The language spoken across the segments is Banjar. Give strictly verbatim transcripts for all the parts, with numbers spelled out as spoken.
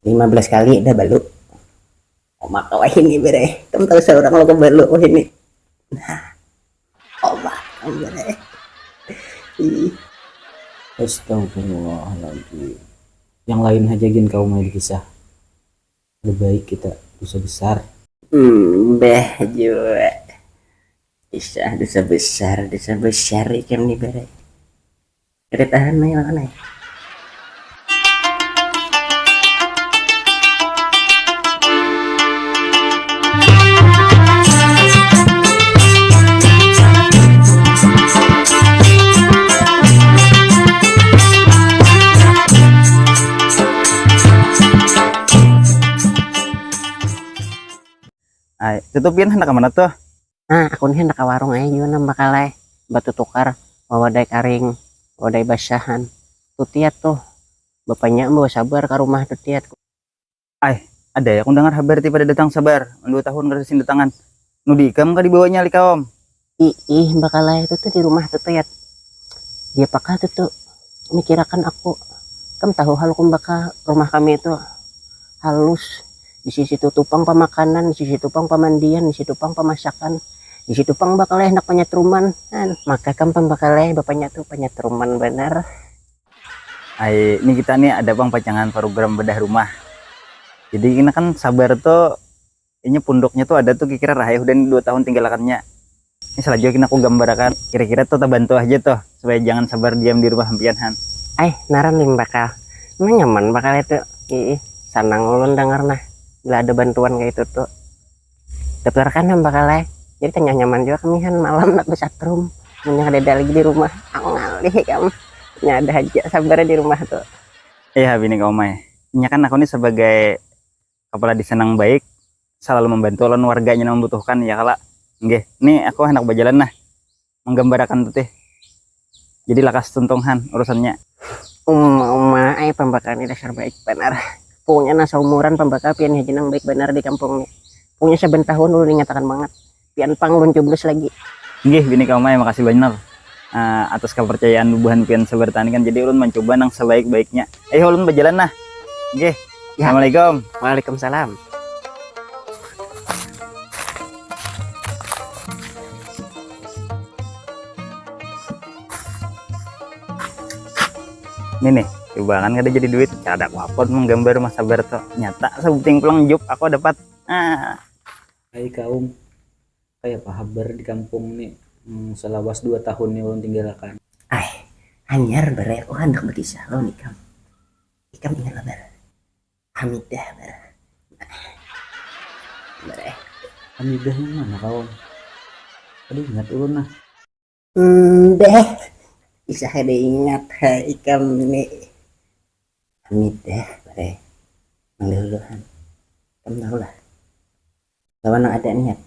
Lima belas kali dah balu. Omak kau ini bere. Kamu tahu seorang lo kebalu ini. Nah, omak kamu bere. Ih. Astagfirullahaladzim. Yang lain aja gin kau main kisah. Lebih baik kita dosa besar. Hmm, beh juga. Kisah dosa besar, dosa besar ikan nih bere. Kada tahan nih lawan nih. Ay, tutupian hendak kemana tuh? Nah, aku nih hendak ke warung aja juga nambah kalai. Batu tukar, wawadai karing, wawadai basahan. Tutiat tuh, bapanya bawa sabar ke rumah tutiat. Ay, ada ya aku dengar habar ti pada datang sabar, dua tahun kada sing datangan. Nudi ikam ka dibawanya likaom. Ih, ih, bakalai itu tuh di rumah tuh tuyat. Dia pakah tuh tuh mikirakan aku. Kam tahu hal kumbaka rumah kami itu halus. Di sisi tuh tupang pemakanan, di sisi tupang pemandian, di situ pang pemasakan, di situ pang bakalai hendak panyatruman. Nah, maka kam pang bakalai bapanya tuh panyatruman benar. Ai, ini kita nih ada pang pacangan program bedah rumah. Jadi ini kan sabar tuh, inya punduknya tuh ada tuh kira-kira rahai udah nih dua tahun tinggalakannya. Ini selanjutnya aku gambarakan kira-kira tuh terbantu aja tuh supaya jangan sabar diam di rumah hampian han. Ai, naran lim bakal. Emang nyaman bakal itu. Ih, sanang ulun dengar nah. Bila ada bantuan kayak itu tuh. Tapi rekan nang bakal ai. Jadi tengah nyaman juga kami han malam nak besatrum. Punya ada lagi di rumah. Angal deh kamu. Nya ada aja sabar di rumah tuh. Iya bini kau mai. Nya kan aku nih sebagai kepala desa nang baik, selalu membantu lawan warganya nang membutuhkan ya kala. Nggih, nih aku hendak berjalan nah. Menggambarakan tuh teh. Jadi lakas tuntung han urusannya. Uma uma ai pambakal ini dasar baik banar. Pokoknya nah seumuran pambakal pian haji nang baik banar di kampung nih. Pokoknya saben tahun ulun ingatakan banget. Pian pang ulun coblos lagi. Nggih bini kau mai makasih banyak. Ah, atas kepercayaan bubuhan pian sabar tani kan jadi ulun mencoba nang sebaik-baiknya. Ayo ulun berjalan nah. Nggih. Ya. Assalamualaikum. Waalaikumsalam. Ini nih, coba kan kada jadi duit, kada apa-apa menggambar masa berto nyata sebuting pulang job aku dapat. Ah. Hai kaum, kayak apa habar di kampung nih? Hmm, selawas dua tahun nih ulun tinggalakan. Ai, hanyar bare aku handak berkisah lawan ikam. Ikam ingat lah bare. Hamidah bare. Bare. Hamidah yang mana kawan? Aduh ingat ulun nah. Hmm, deh. Bisa ada ingat ha ikam ni. Hamidah bare. Nang dahulu han. Ikam tahu lah. Lawan nang ada niat.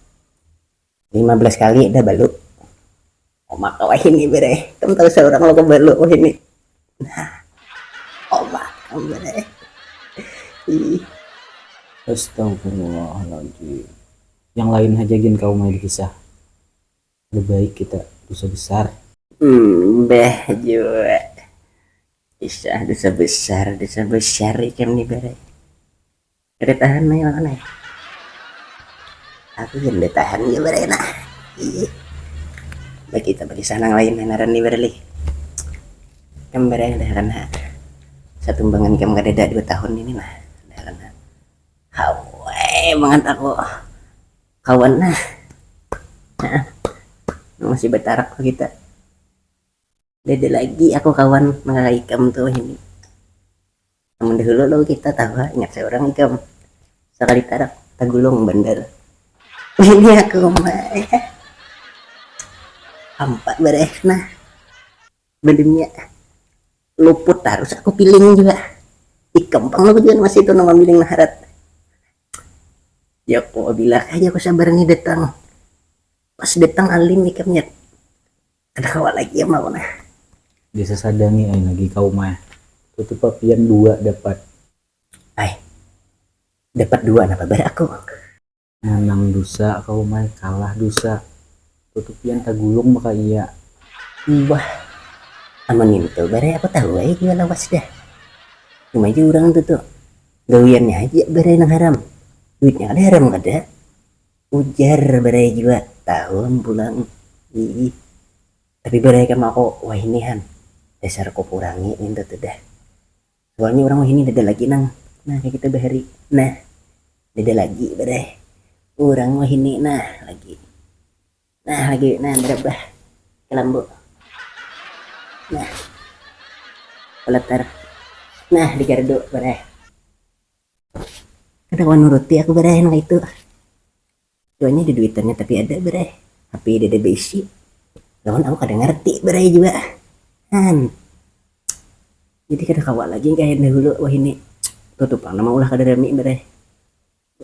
Lima belas kali dah balu. Omak kau ini bere. Kamu tahu seorang lo kebalu oh ini. Nah, omak kamu bere. Ih. Astagfirullahaladzim. Yang lain aja gin kau main kisah. Lebih baik kita dosa besar. Hmm, beh juga. Kisah dosa besar, dosa besar ikam nih bere. Kada tahan nih lawan nih. Aku yang tahan ya bare nah. Iya. Bagi kita bagi sanang lain naran nih bare lih. Kan bare dah kan ha. Satumbangan ikam kadada dua tahun ini nah. Dah kan ha. Hawai banget aku. Kawan nah. Nah, masih bertarak kita. Beda lagi aku kawan mengalai ikam tuh ini. Namun dahulu lo kita tawa ingat seorang ikam. Sekali tarak tagulung bandar. Ini aku mah. Empat beres nah. Belimnya luput terus aku piling juga. Ikam pang lo juga masih itu nama miling naharat. Ya kok bila aja aku sabar nih datang. Pas datang alim ikam ya. Kada kawa lagi ya mau nah. Disasadangi ai lagi kau mah. Tutup papian dua dapat. Ai. Dapat dua napa bar aku? Menang dosa kau mah kalah dosa. Tutup pian tagulung maka iya. Wah. Amun itu bare aku tahu ai jua lawas dah. Cuma aja urang tu tu. Gawiannya aja barai nang haram. Duitnya kada haram kada. Ujar barai jua tahun pulang. Ih. Tapi barai kam aku wahini han. Dasar ku kurangi nintu tuh dah. Soalnya orang wahini dada lagi nang. Nah kayak kita bahari. Nah. Dada lagi barai. Orang wahini nah lagi. Nah lagi nah berabah. Kelambu. Nah. Peletar. Nah di gardu barai. Kada kawa nuruti aku barai nang itu. Duanya ada duitannya tapi ada barai. H P ada ada beisi. Lawan aku kada ngerti barai jua. Han. Jadi kada kawa lagi kayak dahulu wahini. Tutup pang nama ulah kada rami barai.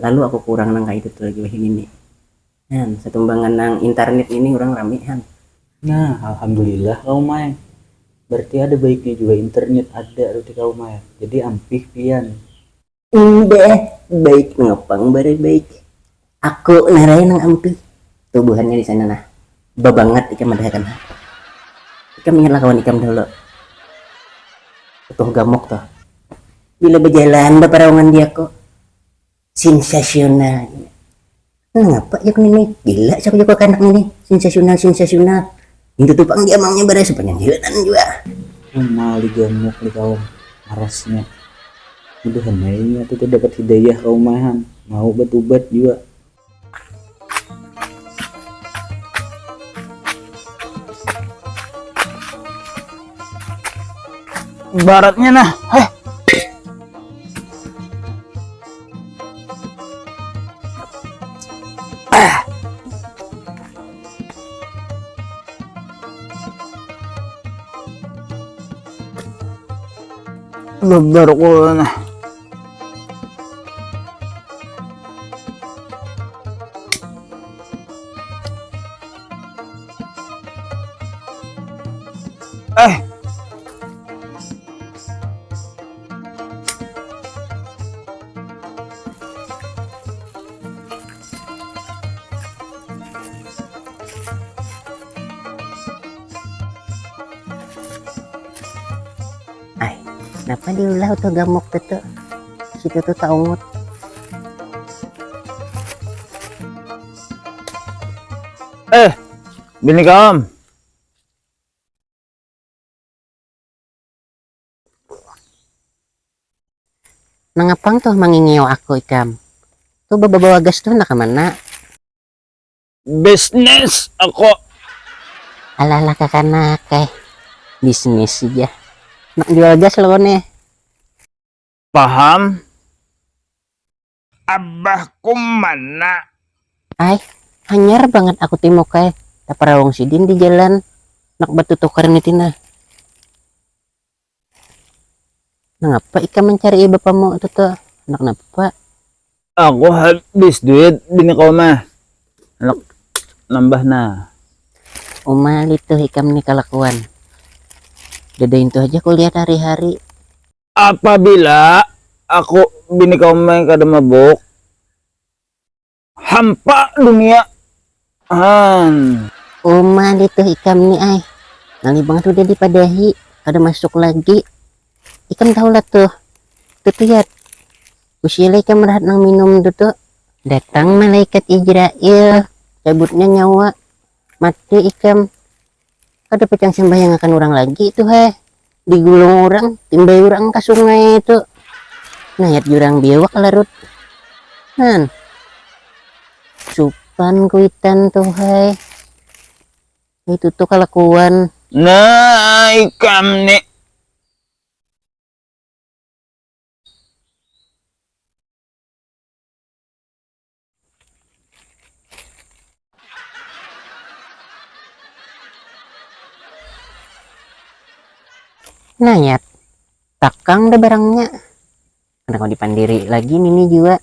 Lalu aku kurang nang kayak itu lagi wahini nih. Han, setumbangan nang internet ini orang rami han. Nah, alhamdulillah kau mai. Berarti ada baiknya juga internet ada roti kau mai. Jadi ampih pian. Imbah baik ngepang barai baik. Aku narai nang ampih. Tubuhannya di sana nah. Babangat ikam madahakan ha. Ikam ingatlah kawan ikam dahulu. Utuh gamuk tuh. Bila berjalan baparawangan dia kok. Sensasional. Nangapa ya ini? Gila siapa juga anak ini. Sensasional sensasional. Itu tuh pang dia maunya barai sepanjang jalanan juga. Cuma di gamuk di kaum marasnya. Udah nainya tuh tuh dapat hidayah kaumahan. Mau batubat juga. Baratnya nah, heh. Lebar kulo nah. Eh. Ai, napa diulah utuh gamuk tuh tuh? Situ tuh taungut. Eh, bini kaum. Nangapang tuh mangingiau aku ikam? Tuh babawa gas tuh nak mana? Bisnis aku. Alah lah kakanak eh. Bisnis aja. Nak jual gas lo nih. Paham? Abahku mana? Ai, hanyar banget aku timuk ai. Taparawung sidin di jalan. Nak batutukar nih tina. Nangapa ikam mencari bapamu tuh tuh? Nak napa? Aku habis duit bini kau mah. Anak nambah nah. Uma lituh ikam nih kalakuan. Dadain tuh aja kulihat hari-hari. Apabila aku bini kau mah kada mabuk, hampa dunia. Han. Uma lituh ikam ni ai. Ngalih bangat udah dipadahi, kada masuk lagi. Ikam tahu lah tuh. Tuh tuyat. Usilah ikam rahat nang minum tuh tuh. Datang malaikat Ijrail, cabutnya nyawa. Mati ikam. Kada pacang sembahyang akan orang lagi tuh heh. Digulung orang, timbai orang ke sungai itu. Nayat jurang biawak larut. Nan. Supan kuitan tuh heh. Itu tuh kalakuan. Nah, ikam nih. Nayat, takang dah barangnya. Kada mau dipandiri lagi nini jua.